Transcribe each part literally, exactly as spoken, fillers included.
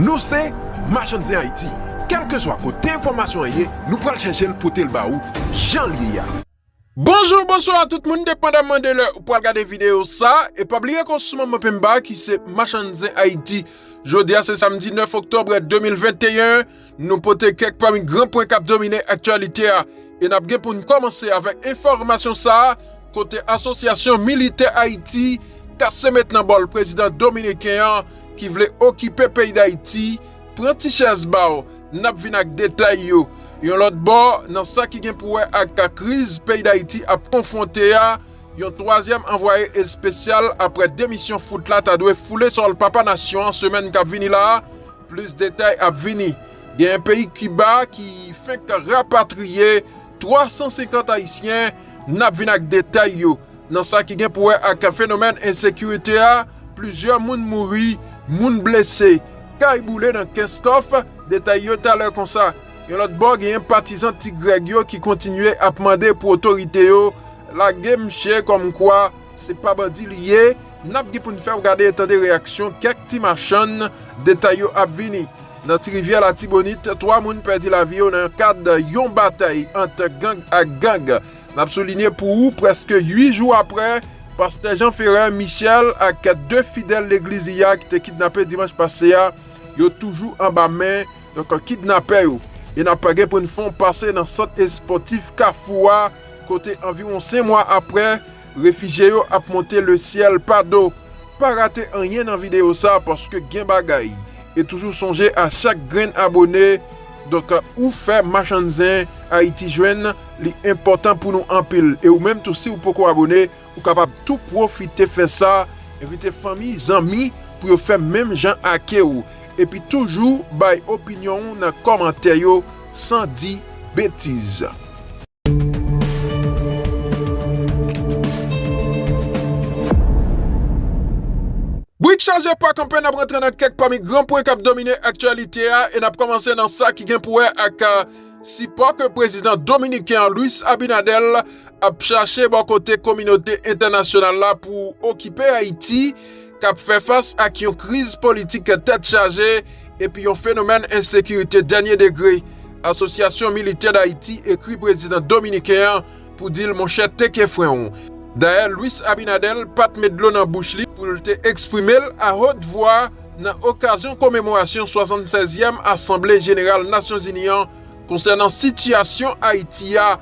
Nou se Machann Zen Ayiti. Kèlkeswa kote enfòmasyon an ye, nou pral chèche l pote l ba ou jan l ye a. Bonjou, bonswa tout moun, depandaman de lè ou pral gade videyo sa, e pa bliye ke w sou Manman Pemba ki se Machann Zen Ayiti. Jodi a se samdi nèf oktòb de mil venteyen, nou pote kèk pami gran pwen k ap domine aktyalite a. E n ap gen pou n kòmanse avèk enfòmasyon sa a, kote Asosyasyon Militè Ayiti kase met nan bòl prezidan dominiken an ki vle okipe peyi Dayiti, pran ti chèz ba w, n ap vin ak detay yo. Yon lòt bò, nan sa ki gen pou wè ak kriz peyi Dayiti ap konfwonte a, yon twazyèm anvwaye espesyal apre demisyon fout la ta dwe foule sòl papa nasyon an semèn k ap vini la a. Plis detay ap vini. Gen peyi Kiba ki fenk rapatriye twa san senkant Ayisyen, n ap vin ak detay yo. Nan sa ki gen pou wè ak fenomèn ensekirite a, plizyè moun mouri, moun blese, kay boule nan Kenskòf, detay yo talè konsa. Yon lòt bò, genyen patizan Ti Grèg yo ki kontinye ap mande pou otorite yo lage msye kòmkwa se pa bandi li ye. N ap gen pou n fè w gade e tande reyaksyon kèk ti machann, detay yo ap vini. Nan Ti Rivyè Latibonit, twa moun pèdi lavi yo nan kad yon batay ant gang ak gang. N ap soulinye pou ou, prèske uit jou apre, pastè Jean Ferrer Michel ak de fidèl legliz li a ki te kidnape dimanch pase a, yo toujou anba men, donk, kidnapè yo. E n ap gen pou n fè w pase nan sant espòtif Kafou a, kote anviwon senk mwa apre, refijye yo ap monte lesyèl pa do. Pa rate anyen nan videyo sa a paske gen bagay. E toujou sonje a chak grenn abone, donk, ou fè Machann Zen Ayiti jwenn, li enpòtan pou nou anpil. E ou menm tou, si w poko abone, ou kapab tou pwofite fè sa, envite fanmi, zanmi pou yo fè menm jan ake w. Epi toujou bay opinyon w nan kòmantè yo san di betiz. Brik chaje pa kanpe, n ap rantre nan kèk pami gran pwen k ap domine aktyalite a, e n ap kòmanse nan sa ki gen pou wè ak, a, sipò ke prezidan dominiken an, Luis Abinader, ap chache bò kote kominote entènasyonal la pou okipe Ayiti, k ap fè fas ak yon kriz politik tèt chaje epi yon fenomèn ensekirite dènye degre. Asosyasyon Militè Dayiti ekri prezidan dominiken an pou di l, monchè, teke fren w. Dayè, Luis Abinader pa t met dlo nan bouch li pou l te eksprime l a wot vwa nan okazyon komemorasyon swasannsèzyèm Asanble Jeneral Nasyonzini an konsènan sitiyasyon Ayiti a,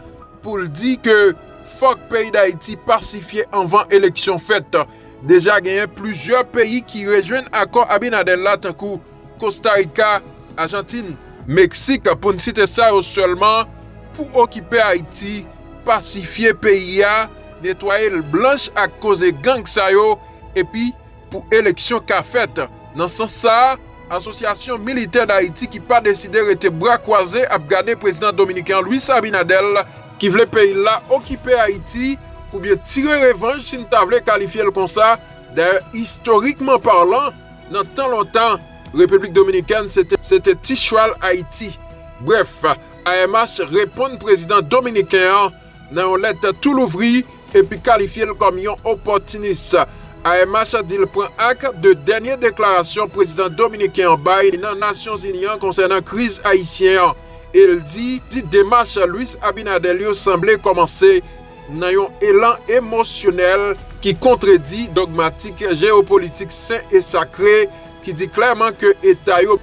pou l di ke fòk peyi Dayiti pasifye anvan eleksyon fèt. Deja genyen plizyè peyi ki rejwenn akò Abinader la, tankou Kosta Rika, Ajantin, Meksik, pou n site sa yo sèlman, pou okipe Ayiti, pasifye peyi a, netwaye l blanch ak koze gang sa yo, epi pou eleksyon ka fèt. Nan sans sa a, Asosyasyon Militè Dayiti ki pa deside rete bra kwaze ap gade prezidan dominiken an, Luis Abinader, ki vle peyi l la okipe Ayiti, oubyen tire revanj, si n ta vle kalifye l konsa. Dayè, istorikman palan, nan tan lontan, Repiblik Dominikèn se te, se te ti chwal Ayiti. Brèf, A M H reponn prezidan dominiken an nan yon lèt tou louvri epi kalifye l kòm yon opòtinis. A M H di l pran ak de dènye deklarasyon prezidan dominiken an bay nan Nasyonzini an konsènan kriz ayisyen an, e l di, di demach Luis Abinader yo sanble kòmanse nan yon elan emosyonèl ki kontredi dogmatik jeyopolitik sen e sakre ki di klèman ke eta yo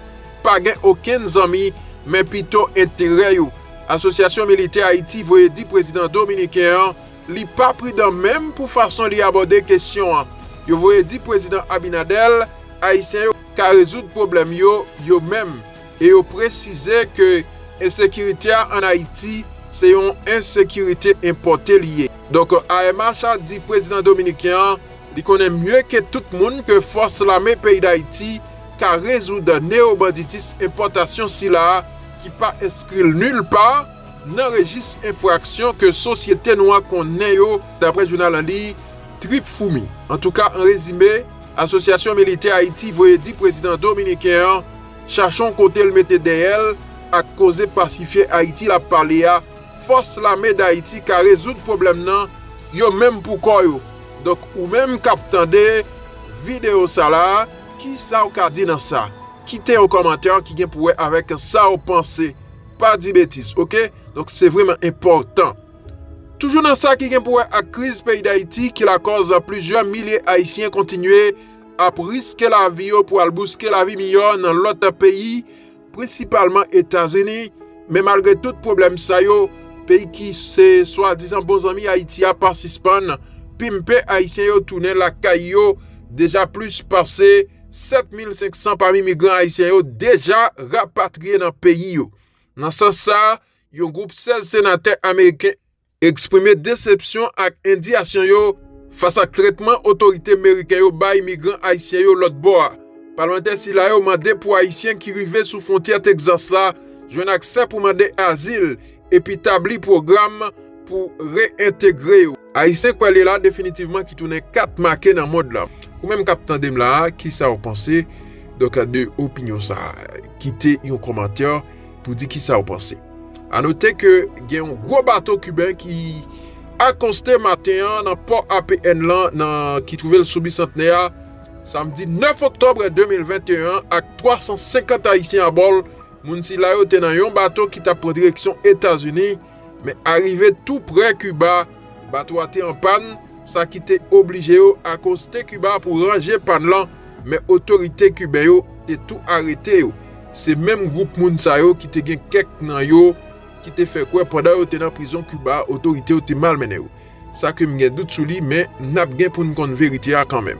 pa gen okenn zanmi, men pito enterè yo. Asosyasyon Militè Ayiti voye di prezidan dominiken an, li pa pridan menm pou fason li abòde kesyon an. Yo voye di prezidan Abinader, Ayisyen yo ka rezoud pwoblèm yo, yo menm. E yo presize ke ensekirite a ann Ayiti se yon ensekirite enpòte li ye. Donk, A M H di prezidan dominiken an, li konnen mye ke tout moun ke fòs lame peyi Dayiti ka rezoud neyobanditis enpòtasyon sila a ki pa enskri l nilpa nan rejis enfraksyon ke sosyete nou an konnen yo, daprè jounal an li, Trip Foumi. Antouka, an rezime, Asosyasyon Militè Ayiti voye di prezidan dominiken an chache yon kote l mete dèyè l ak koze pasifye Ayiti l ap pale a. Fòs lame Dayiti ka rezoud pwoblèm nan yo menm pou kò yo. Donk, ou menm k ap tande videyo sa la, kisa w ka di nan sa? kite yon kòmantè ki gen pou wè avèk sa w panse. Pa di betiz, oke? Donk, se vrèman enpòtan. Toujou nan sa ki gen pou wè ak kriz peyi Dayiti ki lakòz plizyè milye Ayisyen kontinye ap riske lavi yo pou al bouske lavi miyò nan lòt peyi, prensipalman Etazini. Men malgre tout pwoblèm sa yo, peyi ki se swadizan bon zanmi Ayiti a pa sispann pimpe Ayisyen yo tounen lakay yo. Deja plis pase sèt mil senk san pami migran ayisyen yo deja rapatriye nan peyi yo. Nan sans sa, yon gwoup sèz senatè ameriken eksprime desepsyon ak endiyasyon yo fas ak tretman otorite meriken yo bay migran ayisyen yo lòt bò a. Palmantè sila yo mande pou Ayisyen ki rive sou fwontyè Tegzas la jwenn aksè pou mande azil epi tabli pwogram pou reyentegre yo. Ayisyen kwè li la definitivman ki tounen kat make nan mond lan. Ou menm k ap tande m la a, kisa w panse? Donk, de opinyon sa a, kite yon kòmantè pou di kisa w panse. A note ke gen yon gwo bato kiben ki akoste maten an nan pò A P N lan, nan, ki twouve l sou Bisantnè a, samdi nèf oktòb de mil venteyen an, ak twa san senkant Ayisyen abò l. Moun sila yo te nan yon bato ki t ap pran direksyon Etazini, men arive tou prè Kiba, bato a te an pàn, sa ki te oblije yo akoste Kiba pou ranje pàn lan, men otorite kiben yo te tou arete yo. Se menm gwoup moun sa yo ki te gen kèk nan yo ki te fè kwè pandan yo te nan prizon Kiba, otorite yo te malmennen yo. Sa ke m gen dout sou li, men n ap gen pou n konn verite a kanmenm.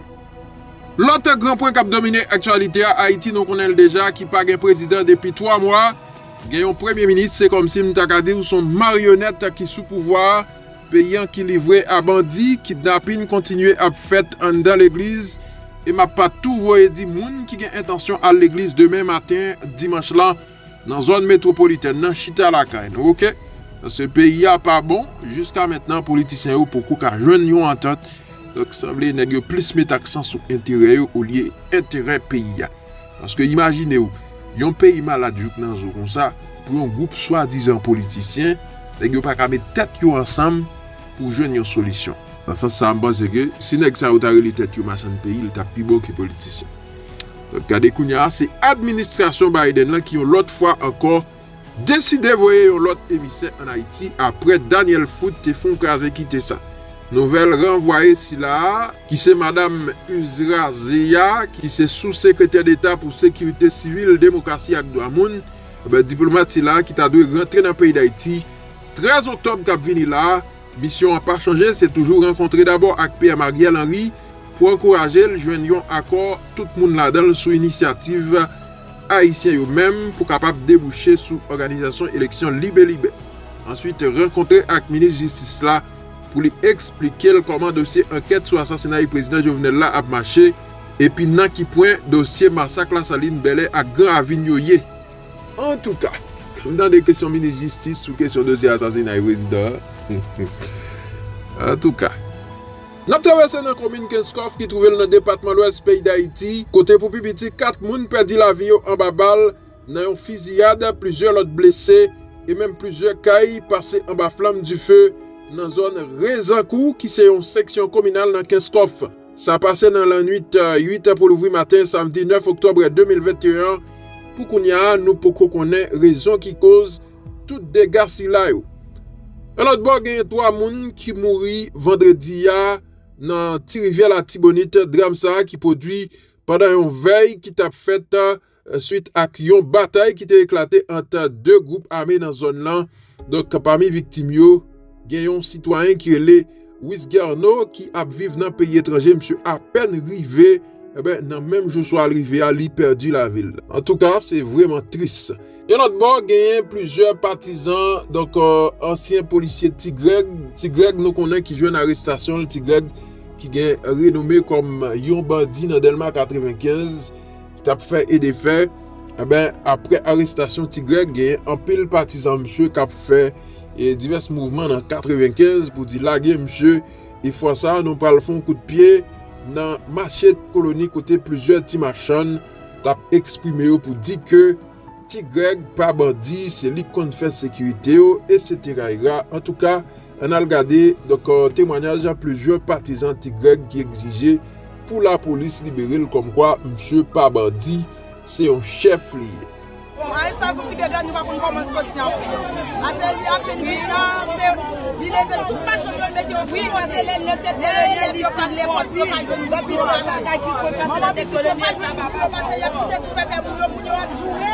Lòt gran pwen k ap domine aktyalite a, Ayiti, nou konnen l deja, ki pa gen prezidan depi twa mwa. Gen yon premye minis, se kòmsi m ta ka di w se yon maryonèt ki sou pouvwa a. Peyi an ki livre a bandi, kidnapin kontinye ap fèt anndan legliz. E m ap pa tou voye di moun ki gen entansyon al legliz demen maten, dimanch lan, nan zòn metwopolitèn nan, chita lakay nou, oke? Paske peyi a pa bon, jiska mentnan politisyen yo poko ka jwenn yon antant. Donk, sanble nèg yo plis met aksan sou enterè yo olye enterè peyi a. Paske imajine w, yon peyi malad jouk nan zo konsa, pou yon gwoup swadizan politisyen, nèg yo pa ka met tèt yo ansanm pou jwenn yon solisyon. Nan sans sa a, m panse ke si nèg sa yo ta rele tèt yo machann peyi, li t ap pi bon ke politisyen. Donk, gade kounye a, se administrasyon Biden lan ki yon lòt fwa ankò deside voye yon lòt emisè ann Ayiti apre Daniel Foot te fè yon kraze kite sa. Nouvèl ranvwaye sila a, ki se Madam Uzra Zeya, ki se sou sekretè deta pou sekirite sivil, demokrasi ak dwa moun, enben, diplomat sila a ki ta dwe rantre nan peyi Dayiti trèz oktòb k ap vini la a, misyon an pa chanje, se toujou rankontre dabò ak PM Ariel Henry pou ankouraje l jwenn yon akò tout moun ladan l sou inisyativ ayisyen yo menm pou kapab debouche sou òganizasyon eleksyon libelibè. Answit, rankontre ak minis jistis la pou li eksplike l kòman dosye ankèt sou asasinay prezidan Jovenel la ap mache, epi nan ki pwen dosye masak Lasalin, Bèlè ak Gran Ravin yo ye. Antouka, m tande kesyon minis jistis sou kesyon dosye asasinay prezidan an. Antouka. N ap travèse nan komin Kenskòf ki twouve l nan depatman Lwès peyi Dayiti, kote pou pi piti kat moun pèdi lavi yo anba bal nan yon fiziyad, plizyè lòt blese, e menm plizyè kay pase anba flanm dife nan zòn Rezankou, ki se yon seksyon kominal nan Kenskòf. Sa pase nan lannwit, eh, uit pou louvri maten samdi nèf oktòb de mil venteyen an. Pou kounye a, nou poko konnen rezon ki koz tout dega sila yo. Yon lòt bò, genyen twa moun ki mouri vandredi a nan Ti Rivyè Latibonit. Dram sa a ki pwodui pandan yon vèy ki t ap fèt, eh, swit ak yon batay ki te eklate ant de gwoup ame nan zòn lan. Donk, pami viktim yo, gen yon sitwayen ki rele Wisgerno ki ap viv nan peyi etranje. Misye apèn rive, enben, nan menm jou swa l rive a, li pèdi lavi l. Antouka, se vrèman tris. Yon lòt bò, genyen plizyè patizan, donk, eh, ansyen polisye Ti Grèg. Ti Grèg, nou konnen ki jwenn arestasyon l, Ti Grèg ki gen renome kòm yon bandi nan Dèlma katrevenkenz, ki t ap fè e defè. Enben, apre arestasyon Ti Grèg, genyen anpil patizan misye k ap fè, e, divès mouvman nan katrevenkenz pou di lage misye. E fwa sa a, nou pral fè yon kout pye nan mache Koloni kote plizyè ti machann t ap eksprime yo pou di ke Ti Grèg pa bandi, se li k konn fè sekirite yo, etsetera. Antouka, ann al gade, donk, eh, temwanyaj plizyè patizan Ti Grèg ki egzije pou lapolis libere l kòmkwa misye pa bandi. Se yon chèf li ye. Bon, arestasyon Ti Gregòy, nou pa konn kòman l soti anfen. Paske li apèn vin la, se, li leve tout machann yo, l mete yo sou kote. Lè elèv yo pral lekòl pou yo ka jwenn biro a la. Manman pitit yo pa jwenn biro, paske y ap kite sou pèpè moun yo, moun yo ap joure.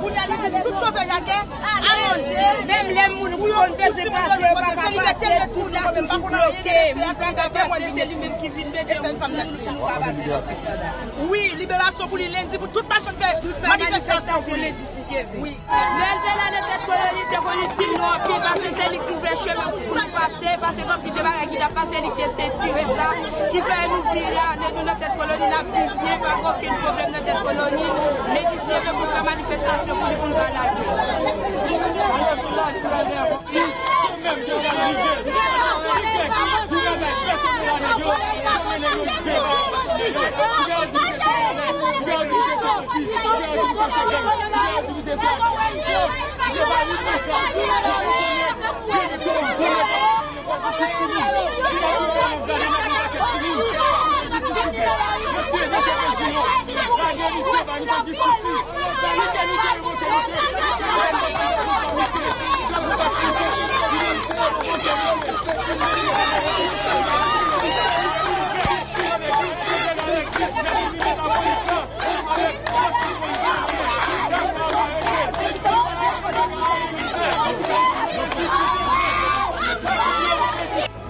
Kounye a, li te di tout chofè Yakè, aranje. Menm lè moun pou yo konn bezwen pase, yo pa ka pase, tout la toujou bloke, moun pa ka pase, se li menm ki vin mete yon moun pou nou ka pase nan sektè la. Wi, liberasyon pou li lendi, pou tout machann fè manifestasyon pou li. Wi. Lè l te la nan tèt koloni, te konn itil nou anpil, paske se li k ouvè chemen pou nou pase, paske gen anpil de bagay ki t ap pase, li k te sentire sa, ki fè nou vire ane nou nan tèt koloni, n ap viv byen, pa gen okenn pwoblèm nan tèt koloni, men ki se vle pou fè manifestasyon pou li, pou l pa lage.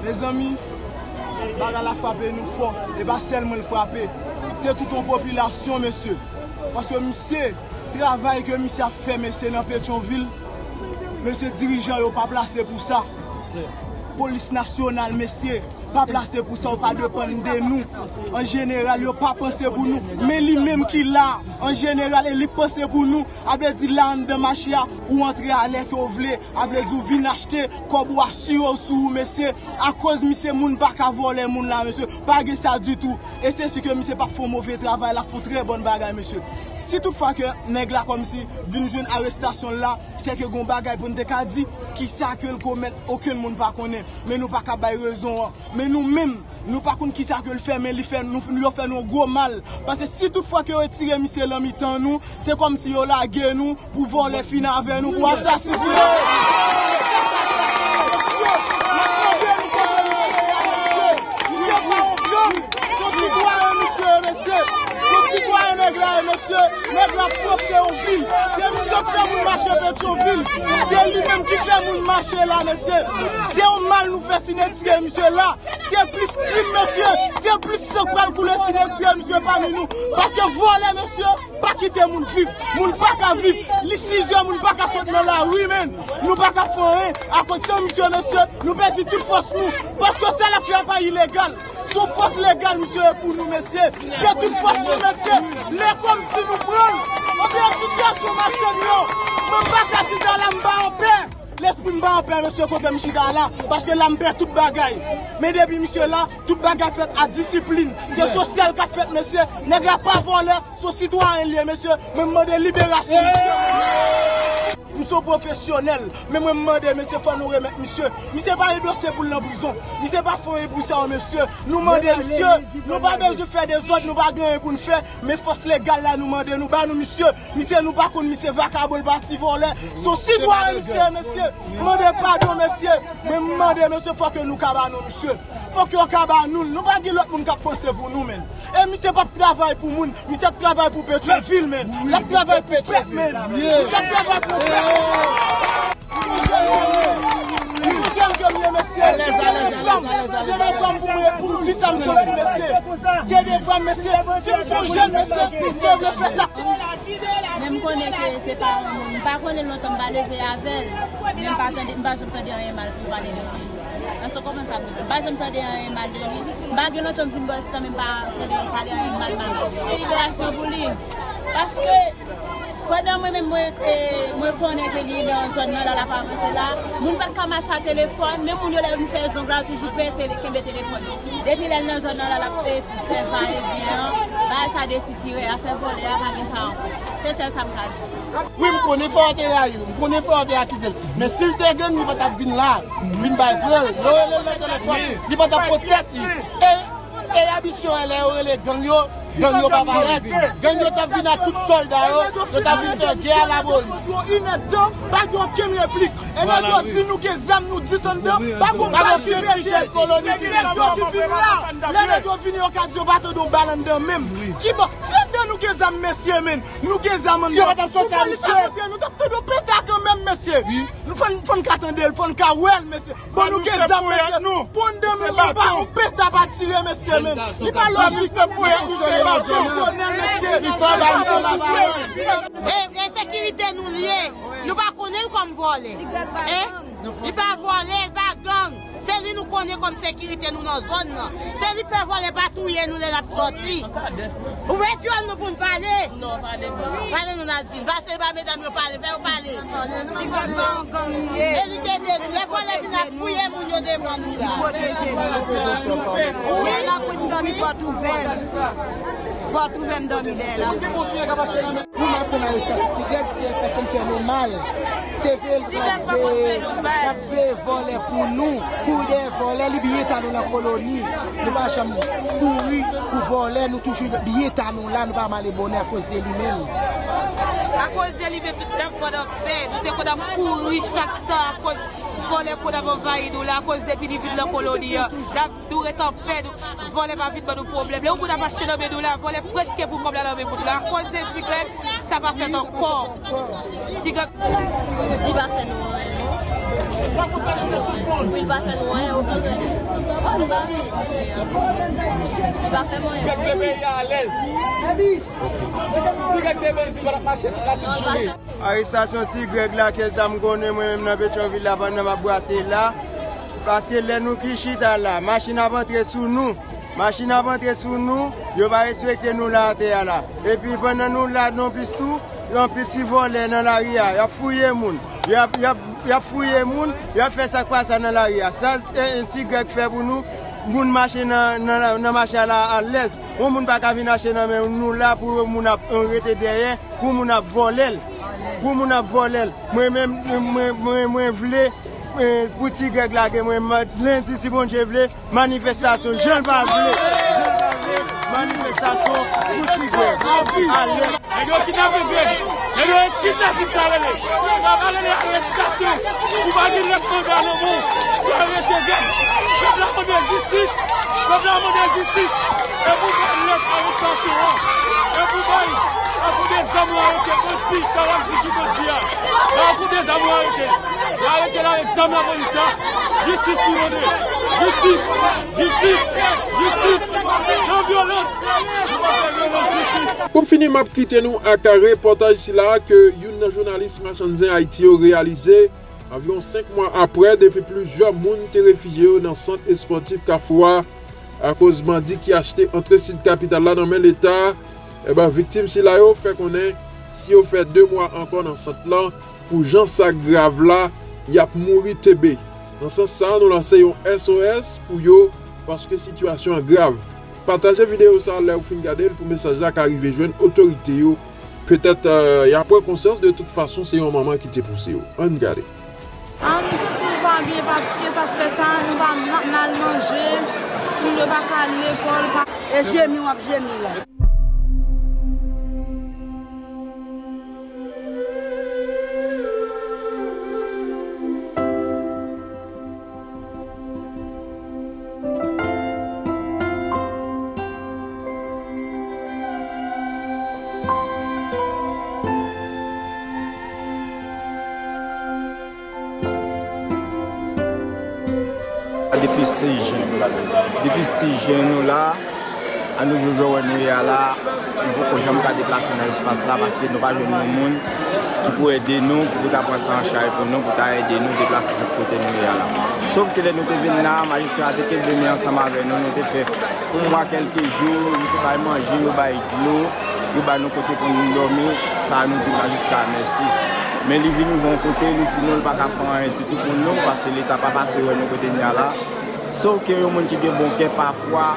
Mezanmi, bagay la frape nou fò. E pa sèl mwen l frape. Se tout yon popilasyon, mesye. Paske misye, travay ke misye ap fè, mesye, nan Petyonvil, mesye, dirijan yo pa plase pou sa. Polis nasyonal, mesye, pa plase pou sa, yo pa depann de nou. An jeneral, yo pa panse pou nou. Men li menm ki la, an jeneral, e li k panse pou nou. A vle di la anndan mache a, ou antre a lè ke w vle. A vle di w vin achte, kòb ou asire w sou ou, mesye. Akoz misye, moun pa ka vòlè moun la, mesye. Pa gen sa ditou. E se si ke misye p ap fè yon move travay, l ap fè yon trè bòn bagay, mesye. Si toutfwa ke nèg la kòmsi vin jwenn arestasyon l la, se ke gon bagay pou n te ka di, kisa ke l komèt, okenn moun pa konnen. Men nou pa ka bay rezon an. Men nou menm, nou pa konn kisa ke l fè, men li fè nou, yo fè nou yon gwo mal. Paske si toutfwa ke yo retire misye nan mitan nou, se kòmsi yo lage nou pou vòlè fin avè nou, pou asasen. Mesye, n ap mande nou kote misye ye a, mesye. Misye pa yon gang, se yon sitwayen misye ye, mesye. Se yon sitwayen nèg la ye, mesye. Nèg la pwòpte yon vil. Se misye k fè moun mache Petyonvil. Se li menm ki fè moun mache la, mesye. Se yon mal nou fè si n retire misye la. Se plis krim, mesye. Se plis san k pral koule si n retire misye pami nou. Paske vòlè, mesye, pa kite moun viv. Moun pa ka viv. Li sizè, moun pa ka sot nan lari, menm. Nou pa ka fè anyen. Akoz se misye, mesye, nou pèdi tout fòs nou. Paske sa l ap fè a pa ilegal. Se yon fòs legal misye ye pou nou, mesye. Se tout fòs nou, mesye. Lè kòmsi nou pran l. Anben, sitiyasyon mache m yo. Mwen m pa ka chita la, m pa anpè. Lespri m pa anpè, mesye, kote m chita la. Paske la m pè tout bagay. Men depi misye la, tout bagay fèt a disiplin. Se sosyal k ap fèt, mesye. Nèg la pa vòlè, se yon sitwayen l ye, mesye. Mwen m mande liberasyon misye. Misye pwofesyonèl, men mwen m mande mesye fò nou remèt misye. Misye pa endose pou l nan prizon. Misye pa fè anyen pou sa yo, mesye. Nou mande misye, nou pa bezwen fè dezòd, nou pa gen anyen pou n fè, men fòs legal la nou mande nou ba nou misye. Misye nou pa konn misye vakabon, l pati vòlè. Se yon sitwayen misye, mesye. Mande padon, mesye. Mwen m mande mesye fò ke nou ka ba nou misye. Fòk yo ka ba nou l. Nou pa gen lòt moun k ap panse pou nou, menm. E misye p ap travay pou moun. Misye ap travay pou Petyonvil, menm. L ap travay pou pèp, menm. Misye ap travay pou pèp, mesye. Misye jèn ke m ye. Misye jèn ke m ye, mesye. Se devwa m. Se devwa m pou mwen, pou m di sa m santi, mesye. Se devwa m, mesye. Si m se yon jèn, mesye, m te vle fè sa. Men m konnen ke se pa yon moun. M pa konnen l lontan, m pa leve avè l. Men m pa tande, m pa janm tande anyen mal pou pale de li. Èske w konprann sa m di w? M pa janm tande anyen mal de li. M pa gen lontan m vin bò isit la, men m pa tande yo pale anyen mal, mal, mal. E liberasyon pou li. Paske pandan mwen menm, mwen, e, mwen konnen ke li nan zòn nan la, l ap avanse la, moun pa t ka mache a telefòn, menm moun yo lè yo vin fè zong la, yo toujou peye tele-, kenbe telefòn yo. Depi lè l nan zòn nan la, l ap fè, fè va e vyen an, bagay sa desitire, afè vòlè a, pa gen sa ankò. Se sèl sa m ka di. Wi, m konnen fò yo te rayi l, m konnen fò yo te akize l. Men si l te gang, li pa t ap vin la, vin bay prèv. Yo rele l nan telefòn, li pa t ap pot tèt li. E, e abitye lè yo rele gang yo, Gang yo pa parèt. Gang yo t ap vin ak tout sòlda yo, yo t ap vin fè gè a lapolis. Yon inèdtan, pa gen okenn replik. Enèdtan di nou gen zam, nou disann dan, pa gen okenn ti jèn koloni ki gen zam ki vin la. Lè nèg yo vini, yo ka di yo pa tande yon bal anndan menm. Ki bò? Si anndan nou gen zam, mesye, men, nou gen zam anndan. Ou pa li sa kote, nou t ap tande yon peta kanmenm, mesye. Nou fò n, fò n ka tande l, fò n ka wè l, mesye. Bon, nou gen zam, mesye. Bon, de men, ou pa, ou peta pa tire, mesye, men. Li pa lojik. Pwopesyonèl, mesye. E, ensekirite nou l ye. Nou pa konnen l kòm vòlè. Hein? Li pa vòlè, li pa gang. Se li nou konnen kòm sekirite nou nan zòn nan. Se li fè vòlè pa touye nou lè n ap sòti. Ouvè dyòl nou pou n pale. Pale nou, Nazin. Pase ba medam yo pale, fè yo pale. Ti gang pa yon gang li ye. E li k ede nou. Lè vòlè vin ap fouye moun yo devan nou la. Li pwoteje nou. Wi. Lè la pou n dòmi pòt ouvè. Pòt ouvè m dòmi dèyè la. Pou m aprann arestasyon Ti Grèg, Ti Grèg pa janm fè nou mal. Se vre l t ap veye, t ap veye vòlè pou nou, kouri dèyè vòlè, li byen ta nou nan koloni. Nou pa janm kouri pou vòlè, nou toujou byen ta nou la, nou pa male bonè akoz de li menm. Akoz de li menm, n ap konn ap pè, nou te konn ap kouri chak tan akoz vòlè konn ap anvayi nou la, akoz depi li vin nan koloni an, n ap nou ret an pè, nou, vòlè pa vin ban nou pwoblèm. Lè yon moun ap mache nan men nou la, vòlè prèske pran kòb la nan men moun la. Akoz de Ti Grèg, sa pa fèt ankò. Ti Grèg. Li pa fè nou anyen, non. Wi, li pa fè nou anyen, okontrè. Li pa fè nou anyen. Li pa fè nou anyen. Ti Grèg te mezi, pa t ap mache tout la sent jounen. Arestasyon Ti Grèg la, ke sa m konnen mwen menm nan Petyonvil la pandan m ap brase la. Paske lè nou ki chita la, machin ap antre sou nou. Machin ap antre sou nou, yo pa respekte nou la atè a la. Epi pandan nou la nan pis tou, anpil ti vòlè nan lari a, y ap fouye moun. Y ap, y ap, y ap fouye moun, y ap fè sa k pa sa nan lari a. Sa, eh, Ti Grèg fè pou nou, moun mache nan, nan, nan mache a la alèz. Yon moun pa ka vin achte nan men nou la pou yon moun ap, eh, rete dèyè. Pou moun ap vòlè l. Pou moun ap vòlè l. Mwen menm, mwen, mwen, mwen vle, eh, pou Ti Grèg lage mwen, lendi, si Bondye vle, manifestasyon, jan l pa vle, jan l pa vle, manifestasyon pou Ti Grèg. Alè. Nèg yo kidnape Grèg. Nèg yo kidnape sa rele. Sa pa rele arestasyon. Ou pa gen lèt manda nan men w. Ou arete Grèg. Pèp la mande jistis. Pèp la mande jistis. E pou bay lèt arestasyon an. E pou bay. Akote zam ou arete Bandi, sa w ap di ki Bandi a. Akote zam ou arete. Yo arete l avèk zam lapolis la. Jistis pou Rene. Jistis. Jistis. Jistis. Nan vyolans. Nou pa fè vyolans, jistis. Pou m fini, m ap kite nou ak repòtaj sila ke youn nan jounalis machann zen Ayiti yo reyalize. Anviwon senk mwa aprè, depi plizyè moun te refijye yo nan sant espòtif Kafou a, akoz bandi ki achte antre sid kapital la nan men Leta, enben, viktim sila yo fè konnen si yo fè de mwa ankò nan sant lan, pou jan sa grav la, y ap mouri tebe. Nan sans sa, nou lanse yon S O S pou yo, paske sitiyasyon an grav. Pataje videyo sa a lè ou fin gade l pou mesaj la ka rive jwenn otorite yo. Petèt, euh, y a pran konsyans, de tout fason, se yon manman ki te pouse yo. Ann gade. Ah, nou santi nou pa byen paske sa k fè sa, nou pa, n ap mal manje, timoun yo pa ka al lekòl, pa. E jemi w ap jemi la. Depi sis jen. Depi sis jen nou la, an nou jou jòwè nou ye a la, nou poko janm ka deplase nan espas la paske nou pa jwenn yon moun ki pou ede nou, ki pou ta pran sa an chaj pou nou, pou ta ede nou deplase sot kote nou ye a la. Sòf ke lè nou te vin la, majistra te kenbe men ansanm avè nou, nou te fè yon mwa kèlke jou, yo te bay manje, yo bay dlo, yo ba nou kote pou nou dòmi, sa a nou di majistra a mèsi. Men li vin rive yon kote, li di nou li pa ka fè anyen ditou pou nou, paske Leta pa pase wè nou kote n ye a la. Sòf ke yon moun ki gen bon kè, pafwa,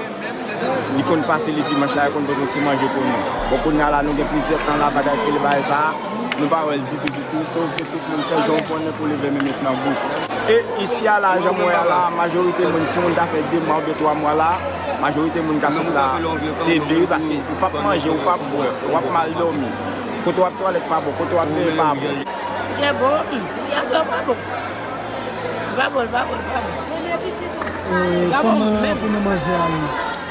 li konn pase li dimanch la, li konn pote yon ti manje pou nou. Bon, kounye a la, nou gen plizyè tan la, bagay, fè l bagay sa a, nou pa wè l ditou, ditou, sòf ke tout moun fè jan w konnen pou leve men met nan bouch. E isi a la, jan m wè a la, majorite moun, si moun ta fè de mwa oubyen twa mwa la, Majorite moun ka sot la, te de, paske ou p ap manje, ou p ap bwè, w ap mal dòmi. Kote w ap twalèt pa bon, kote w ap benyen pa bon. Monchè, bon, hmm, sitiyasyon an pa bon. Li pa bon, li pa bon, li pa bon. Li pa bon menm. Kòman pou nou manje a ye?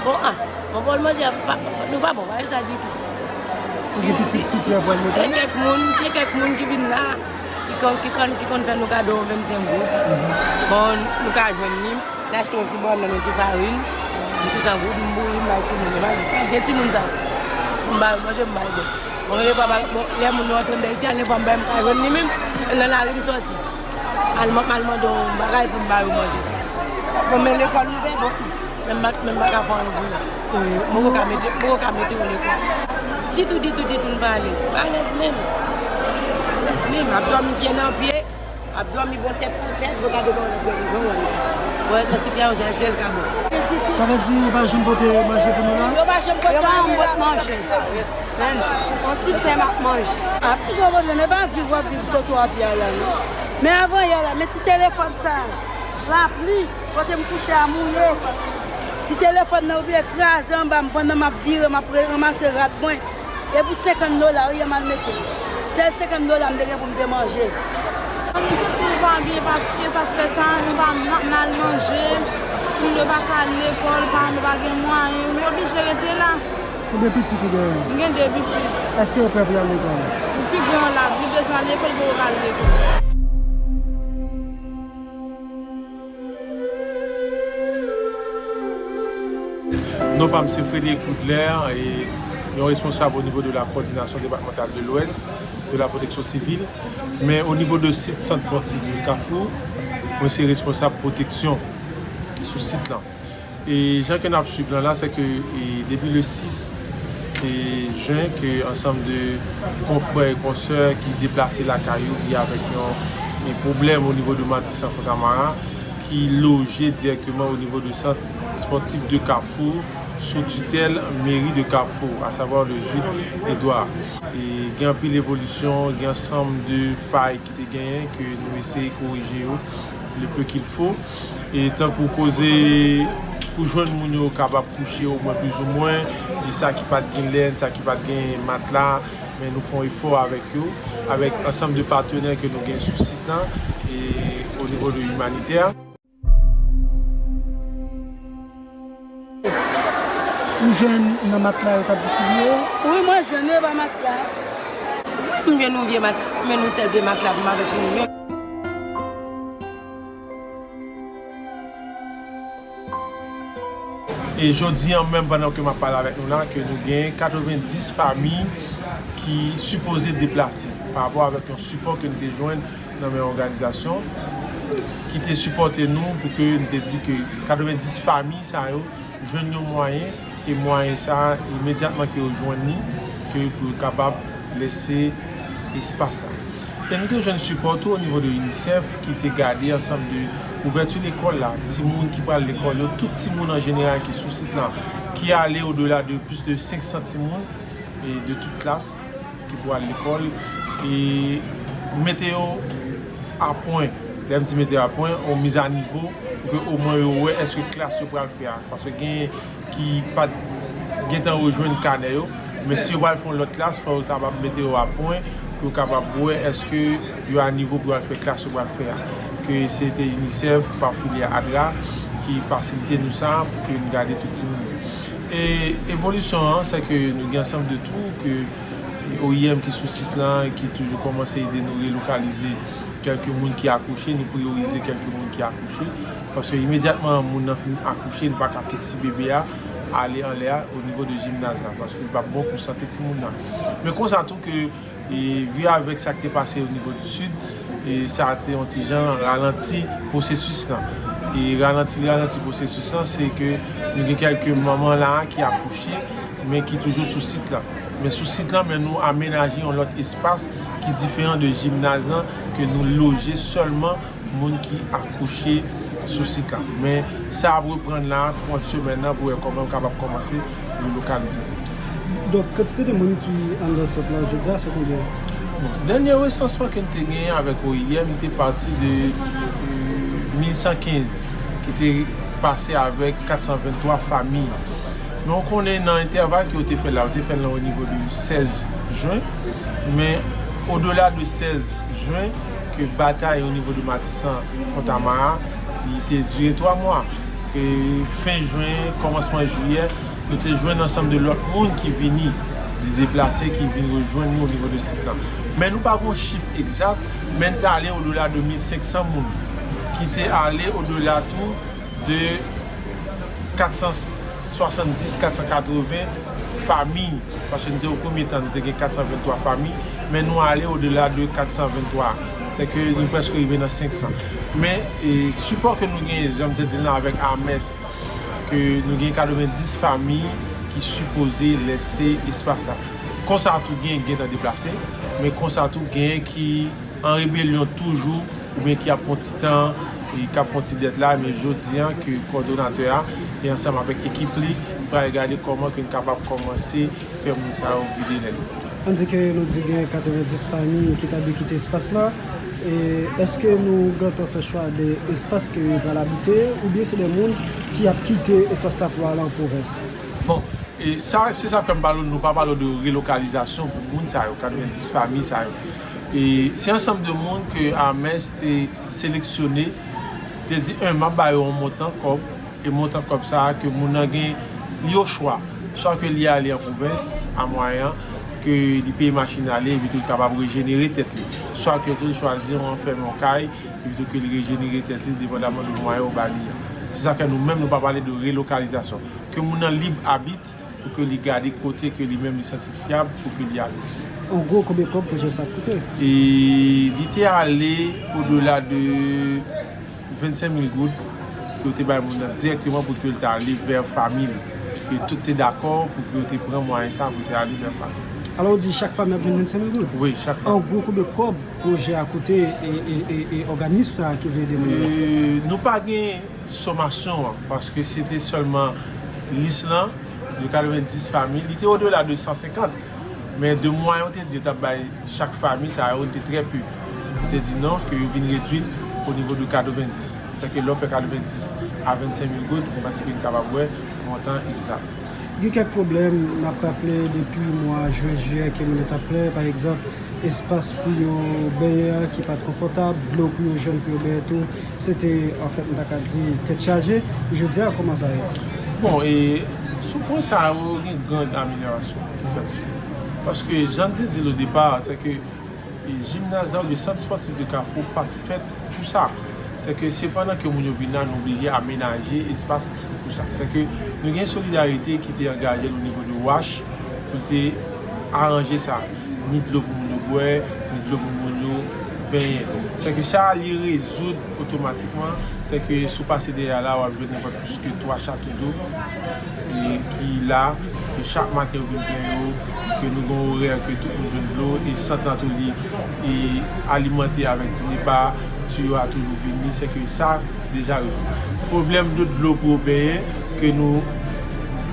Bon, ah, bon, pou manje a, pa, nou pa bon, pa gen sa ditou. Ou gen pitit ki prè pou al lekòl? Gen kèk moun, gen kèk moun ki vin la, ki konn, ki konn, ki konn fè nou kado yon vennsenk goud. Bon, nou ka jwenn li. N achte yon ti bannann, yon ti farin, yon ti san goud, m boule, m bay timoun yo. M gen timoun sa yo. M ba yo manje, m ba yo bwè. Bon, gen lè fwa, bon, lè moun yo antre anndan isi a, lè fwa m bay, m pa jwenn li menm, nan lari m sòti. Al, m al mande yon bagay pou m ba yo manje. Bon, men lekòl ouvè, bon, men m pa, men m pa ka fè anyen pou yo. M poko ka mete, m poko ka mete yo lekòl. Ditou, ditou, ditou, m pa ale. M pa alèz menm. M pa alèz menm. M ap dòmi pye nan pye. Ap dòmi bon tèt pou tèt, bon gade bon lè pou jan w wè l. Wè nan sitiyasyon sa, èske l ka bon? Sa vle di yo pa janm pote manje pou nou la? Yo pa janm pote anyen la. Manje. Menm, yon ti pen m ap manje. A, pi gwo pwoblèm, e pa viv w ap viv kote w ap ye a la, non. Men avan yè la, men ti telefòn sa, lapli, kote m kouche a mouye. Ti telefòn nan oblije kraze anba m pandan m ap vire, m ap re-, ranmase rad mwen. E pou senkant dola, wi, yo mal mete. Sèl senkant dola m te gen pou m te manje. Nou santi nou pa byen paske sa k fè sa, nou pa, n ap mal manje, timoun yo pa ka al lekòl, paran nou pa gen mwayen, nou oblije rete la. Konbyen pitit ou genyen? M gen de pitit. Èske yo prè pou y al lekòl? Pi gran an la, li bezwen al lekòl, li poko ka al lekòl. Non pa m se Frédéric Woodler, e yon responsab o nivo de la coordination départementale de l'Ouest de la protection civile. Men o nivo de sit sant pòti de Kafou, mwen se responsab pwoteksyon sou sit lan. E jan ke n ap swiv lan la, se ke, e, depi le sis, e, jen, ke ansanm de konfrè e konsè ki deplase lakay yo, ki avèk yon, e, pwoblèm o nivo de Matisan Fontamara, ki loje dirèkteman o nivo de sant spòtif de Kafou, sou titèl meri de Kafou, a savwa le Jude Edouard. E gen anpil evolisyon, gen ansanm de fay ki te genyen, ke nou eseye korije yo le peu qu'il faut. E tankou koze pou jwenn moun yo kapab kouche omwen plizoumwen, e sa ki pa t gen lèn, sa ki pa t gen matla, men nou fè yon efò avèk yo, avèk ansanm de patnè ke nou gen sou sit lan, e o nivo de imanitè. Ou jwenn nan matla yo t ap distribiye yo? Wi, mwen jwenn yo pa matla. Wi, m jwenn yon vye matla, men yon sèl vye matla pou m avè timoun yo. E jodi an menm, pandan ke m ap pale avèk nou la, ke nou gen katrevenndis fanmi ki sipoze deplase pa rapò avèk yon sipò ke n te jwenn nan men òganizasyon ki te sipòte nou pou ke n te di ke katrevenndis fanmi sa yo jwenn yon mwayen, e mwayen sa a, imedyatman ke yo jwenn li, ke pou yo kapab lese espas la. E nou te jwenn sipò tou o nivo de UNICEF ki te gade ansanm de ouvèti lekòl la, timoun ki pral lekòl yo, tout timoun an jeneral ki sou sit lan, ki ale odela de plis de senk san timoun, e de tout klas ki pou al lekòl, e mete yo a pwen. Lè m di mete yo a pwen, yon mizanivo, pou ke omwen yo wè èske klas yo pral fè a. Paske gen ki pa t gentan rejwenn kanè yo, men si yo pral fè yon lòt klas, fò yo kapab mete yo a pwen, pou yo kapab wè èske yo a nivo pou yo al fè klas yo pral fè a. Ke se te UNICEF, pa filyè ADRA, ki fasilite nou sa, pou ke n gade tout timoun yo. E evolisyon an, se ke nou gen ansanm de tou ke OIM ki sou sit lan, ki toujou kòmanse ede nou relokalize kèlke moun ki akouche, nou priyorize kèlke moun ki akouche. Paske imedyatman moun nan fin akouche, nou pa ka kite ti bebe a ale anlè a o nivo de jimnaz la, paske li p ap bon pou sante timoun nan. Men konsa tou ke E vi avèk sa k te pase o nivo di Sid, e sa te yon ti jan ralanti pwosesis lan. E ralanti, ralanti pwosesis lan, se ke nou gen kèlke manman la a ki akouche, men ki toujou sou sit lan. Men sou sit lan, men nou amenaje yon lòt espas ki diferan de jimnaz lan, ke nou loje sèlman moun ki akouche sou sit la. Men sa ap reprann la, trant semèn nan, pou wè kòman yo kapab kòmanse relokalize. Donk, kantite de moun ki anndan sant lan jodi a, se konbyen? Bon, dènye resansman ke n te genyen avèk OIM, li te pati de, euh, mil san kenz ki te pase avèk kat san venntwa fanmi. Men w konnen nan entèval ke yo te fè la, yo te fè l nan o nivo de sèz jen, men odela de sèz jen, ke batay o nivo de Matisan, Fontamara, li te dire twa mwa. Ke fen jen, kòmansman jiyè, nou te jwenn ansanm de lòt moun ki vini, ki deplase, ki vin rejwenn nou o nivo de sit lan. Men nou pa gon chif egzak, men n te ale odela de mil senk san moun, ki te ale odela tou de kat san swasanndis, kat san katreven fanmi, paske nou te o premye tan, nou te gen kat san venntwa fanmi, men nou ale odela de kat san venntwa, sèke nou prèske rive nan senk san. Men, e, sipò ke nou genyen, jan m te di l la, avèk AMES, ke nou gen katrevendis fanmi ki sipoze lèse espas la. Konsa tou gen, gentan deplase, men konsa tou gen ki an rebelyon toujou, oubyen ki ap pran ti tan, e k ap pran ti dèt la, men jodi a ke kòdonatè a, e ansanm avèk ekip li, pral gade kòman ke n kapab kòmanse fè moun sa yo vide lè yo. Ann di ke nou di gen katrevendis fanmi ki ta dwe kite espas la, e èske nou gentan fè chwa de espas ke yo pral abite, oubyen se de moun ki ap kite espas la pou ale an pwovens? Bon, e sa, se sa k fè m pale w, nou pa pale w de relokalizasyon pou moun sa yo, katrevendis fanmi sa yo. E se ansanm de moun ke AMES te seleksyone, te di, en, m ap ba yo yon montan kòb, e montan kòb sa a ke moun nan gen, li o chwa, swa ke li ale an pwovens, a mwayen ke li peye machin ale, epi tou li kapab rejenere tèt li, swa ke tou li chwazi yon fèmen yon kay, epi tou ke li rejenere tèt li, depandaman de mwayen yo ba li an. Se sa fè nou menm, nou pa pale de relokalizasyon. Ke moun nan lib abit, pou ke li gade kote ke li menm li santi l fyab pou ke li abite. An gwo, konbyen kòb pwojè sa ap koute? E li te ale odela de vennsenk mil goud ke yo te bay moun nan dirèkteman pou ke l te ale vè fanmi li. Ke tout te dakò pou ke yo te pran mwayen sa pou te ale vè fanmi. Alò, ou di chak fanmi ap jwenn vennsenk mil goud? Wi, chak fanmi. An gwo, konbyen kòb pwojè a koute e, e, e, e òganis sa a ki vle ede moun nan? E, nou pa gen somasyon an, paske se te sèlman lis lan, de katrevendis fanmi, li te odela de san senkant, men de mwayen yo te di yo t ap bay chak fanmi sa yo, li te trè pe. Nou te di non, ke yo vin redwi l o nivo de katrevendis. Sèke lè w fè katrevendis a vennsenk mil goud, mwen panse ke n kapab wè montan egzak. Gen kèk pwoblèm, n ap raple depi mwa jen, jiyè ke moun yo t ap plenn, pa egzanp, espas pou yo benyen an ki pa t konfòtab, dlo pou yo jwenn pou yo benyen tou, se te, anfèt, m ta ka di, tèt chaje. Jodi a, kòman sa ye? Bon, e sou pwen sa yo, gen gran amelyorasyon ki fèt sou. Paske, jan n te di l o depa, se ke e jimnaz la oubyen sant espòtif de Kafou pa t fèt pou sa. Sèke se pandan ke moun yo vin la, nou oblije amenaje espas pou sa. Sèke nou gen Solidarite ki te angaje l o nivo de WASH pou l te aranje sa. Ni dlo pou moun yo bwè, ni dlo pou moun yo benyen. Sèke sa a, li rezoud otomatikman. Sèke si w pase dèyè la, w ap jwenn nenpòt plis ke twa chato dlo, e, ki la, ke chak maten yo vin plen yo, ke nou gen orè ke tout moun jwenn dlo, e sant lan tou li, e, alimante avèk Dinepa, tiyo a toujou vini, sèke sa deja rezoud. Pwoblèm de dlo pou yo benyen, ke nou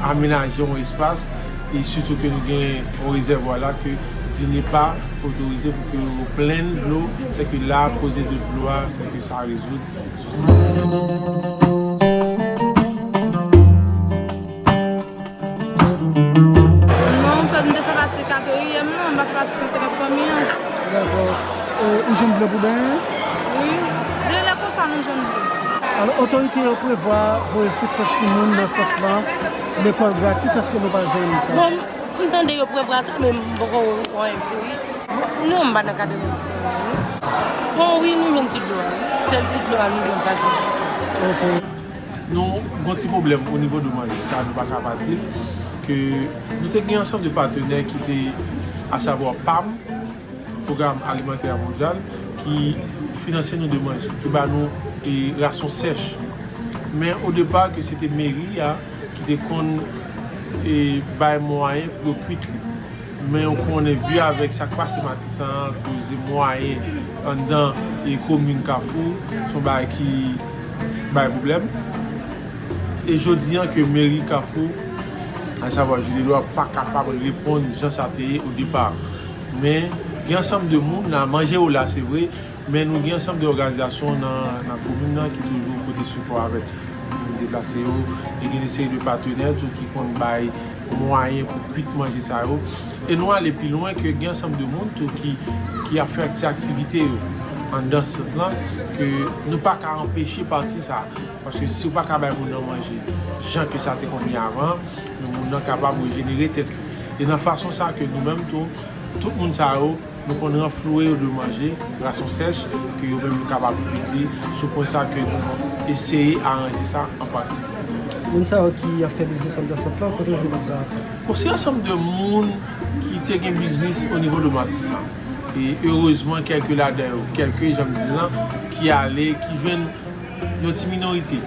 amenaje yon espas, e sitou ke nou gen yon rezèvwa la, ke Dinepa otorize pou ke yo plenn dlo, sèke la, koze de dlo a, sèke sa rezoud. Non, m fè, m te fè pati katoriyèm nan, m pa fè pati san senkant fanmi an. Dakò. E, ou jwenn dlo pou benyen? Wi. Genlè konsa nou jwenn dlo. Alò, otorite yo prevwa voye senk san timoun nan sant lan, lekòl gratis, èske nou pral jwenn sa? Bon, m tande yo prevwa sa, men m poko wè anyen sou li. Non, m pa nan katrevendis fanmi, non. Bon, wi, nou jwenn ti dlo a, wi. Sèl ti dlo a nou jwenn fasil. Ok. Nou gon ti pwoblèm o nivo de manje, sa nou pa ka pa di l, ke nou te gen ansanm de patnè ki te, asavwa PAM, Pwogram Alimantè Mondyal, ki finanse nou de manje, ki ba nou, e, rasyon sèch. Men o depa ke se te meri a ki te konn, e, bay mwayen pou yo kwit li. Men ou konnen, vi avèk sa k pase Matisan an, koze mwayen anndan, e, komin Kafou, se yon bagay ki bay pwoblèm. E jodi an ke meri Kafou, asavwa Jules Édouard, pa kapab reponn jan sa te ye o depa. Men gen ansanm de moun la, manje yo la, se vre, men nou gen ansanm de òganizasyon nan, nan komin nan ki toujou pote sipò avèk deplase yo, e gen de seri de patenè tou ki konn bay mwayen pou kwit manje sa yo. E nou ale pi lwen ke gen ansanm de moun tou ki, ki ap fè ti aktivite yo anndan sant lan, ke nou pa ka anpeche pati sa. Paske si w pa ka bay moun nan manje jan ke sa te konn ye avan, men moun nan kapab rejenere tèt li. E nan fason sa ke nou menm tou, tout moun sa yo, nou konn ranflouwe yo de manje, rason sèch, ke yo menm yo kapab kwit li, sou pwen sa ke nou eseye aranje sa an pati. Moun sa yo ki ap fè biznis anndan sant lan, kote yo jwenn kòb sa a? Bon, se ansanm de moun ki te gen biznis o nivo de Matisan. E erezman, kèlke ladan yo, kèlke, jan m di l lan, ki ale, ki jwenn yon ti minorite.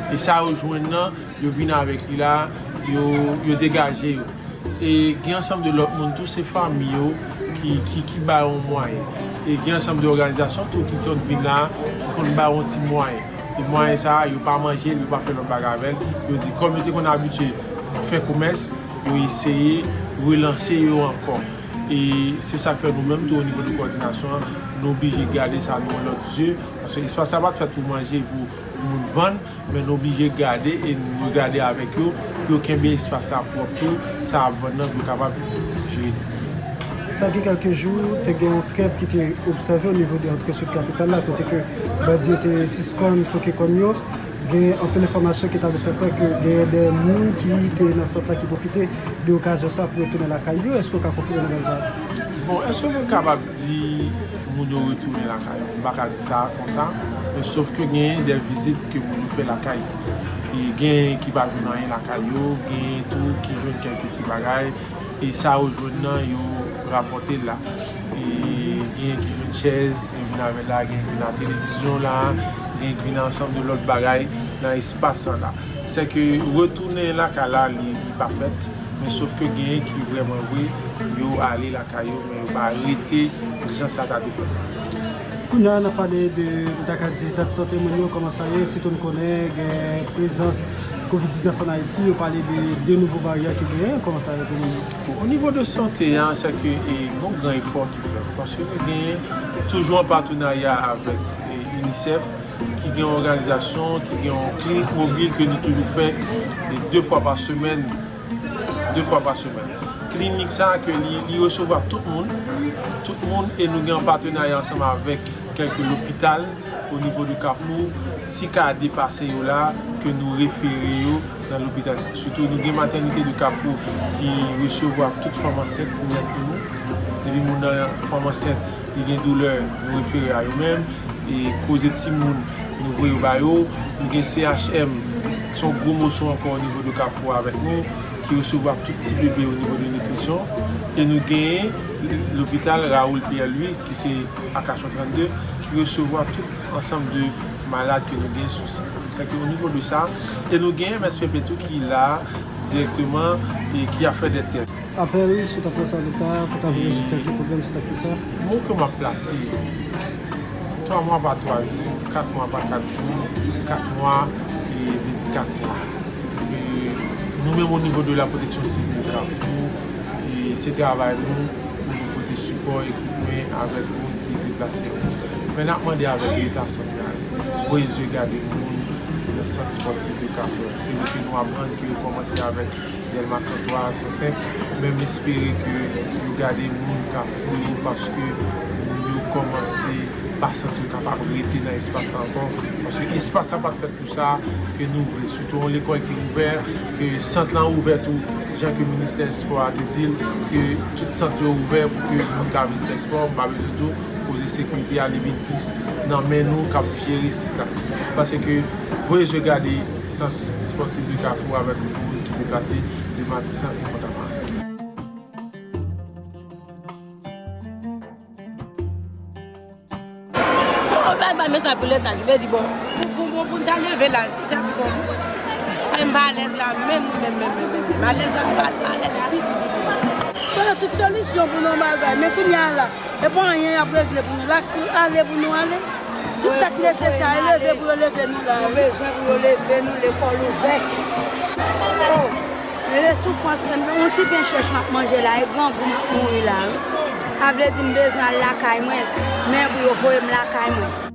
E sa yo jwenn nan, yo vin avèk li la, yo, yo degaje yo. E gen ansanm de lòt moun tou, se fanmi yo ki, ki, ki ba yo mwayen. E gen ansanm de òganizasyon tou ki konn vin la, ki konn ba yo ti mwayen. E mwayen sa a, yo pa manje l, yo pa fè lòt bagay avè l. Yo di, kòm yo te konn abitye fè komès, yo eseye relanse yo ankò. E se sa k fè nou menm tou, o nivo de kowòdinasyon an, nou oblije gade sa nan yon lòt zye. Paske espas la pa t fèt pou manje, pou, pou moun vann, men nou oblije gade e nou gade avèk yo, pou yo kenbe espas la pwòp tou, sa ap vann nan, pou yo kapab jere tou. Sa gen kèlke jou, te gen yon trèv ki te obsève o nivo de antre sou kapital la, kote ke bandi yo te sispann toke kòn yo. Gen anpil enfòmasyon ki t ap fè kwè ke gen de moun ki te nan sant la ki pwofite de okazyon sa pou retounen lakay yo. Èske w ka konfime nouvèl sa a? Bon, èske mwen kapab di moun yo retounen lakay yo? M pa ka di sa konsa, men sof ke gen de vizit ke moun yo fè lakay yo. E gen ki pa jwenn anyen lakay yo, gen tou ki jwenn kèlke ti bagay, e sa yo jwenn nan, yo rapòte l la. E gen ki jwenn chèz, yo vin avè l la, gen ki vin ak televizyon la, gen ki vin ansanm de lòt bagay nan espas lan la. Sèke retounen lakay la, li, li pa fèt, men sof ke gen ki vrèman vre, yo ale lakay yo, men yo pa rete jan sa ta dwe fèt. Kounye a, n ap pale de, nou ta ka di, eta de sante moun yo, kòman sa ye, sitou n konnen gen prezans kovid diznèf ann Ayiti, yo pale de de nouvo varyan ki genyen, kòman sa ye pou moun yo? Bon, o nivo de sante a, sèke, e, gon gran efò ki fèt, paske nou genyen toujou an patenarya avèk, e, UNICEF, ki gen yon òganizasyon, ki gen yon klinik mobil ke nou toujou fè, e, de fwa pa semèn, de fwa pa semèn. Klinik sa a ke li, li resevwa tout moun, tout moun, e nou gen yon patenarya ansanm avèk kèlke lopital o nivo de Kafou, si ka depase yo la, ke nou refere yo nan lopital sa. Sitou, nou gen matènite de Kafou ki resevwa tout fanm ansent ki nèt pou nou. Depi moun nan fanm ansent, li gen doulè, nou refere a yo menm. E koze timoun, nou voye yo ba yo. Nou gen C H M, se yon gwo moso ankò o nivo de Kafou avèk nou, ki resevwa tout ti bebe o nivo de nitrisyon. E nou genyen lopital Raoul Pierre Louis, ki se Akasyon trannde, ki resevwa tout ansanm de malad ke nou gen sou sit. Sèke o nivo de sa, e nou gen M S P P tou ki la dirèkteman e ki ap fè de tès. Apèl, si w ta pran sa leta, pou ta vin rezoud kèlke pwoblèm, se t ap ki sa? Mo ke m ap plase, twa mwa pa twa jou, kat mwa pa kat jou, kat mwa e vennkat mwa. E nou menm o nivo de la pwoteksyon sivil Kafou, e se travay nou pou nou pote sipò e kout men avèk moun ki deplase yo. Men n ap mande avèk Leta santral, voye zye gade moun ki nan sant espòtif de Kafou. Se vre ke nou aprann ke yo kòmanse avèk Dèlma san twa, san senk, men m espere ke yo gade moun Kafou yo, paske moun yo kòmanse pa santi yo kapab rete nan espas la ankò, paske espas la pa t fèt pou sa ke nou vle. Sitou yon lekòl ki ouvè, ke sant lan ouvè tou, jan ke ministè espò a te di l, ke tout sant yo ouvè pou ke moun ka vin fè espò, m pa bezwen di w, koze sekirite a li vin plis nan men nou k ap jere sit la. M panse ke voye zye gade sant espòtif de Kafou avèk moun ki deplase de Matisan e Fòtaman. Bon, bay, bay mesaj pou Leta ki vle di, bon, pou, pou, pou, pou n ta leve la, li ta pi bon. Ay, m pa alèz la, menm, menm, menm, menm, menm, menm. Alèz la, m pa, pa alèz ditou, ditou. Konnen tout solisyon pou nou bagay, men kounye a la, e pa anyen y ap regle pou nou la, ale pou nou ale. Tout sa k nesesè, e leve pou yo leve nou la, wi. Nou bezwen pou yo leve nou, lekòl ouvè. Oh. Rele soufrans, yon ti pen chèch m ap manje la, e grangou m ap mouri la, wi. Sa vle di m bezwen al lakay mwen, men pou yo voye m lakay mwen.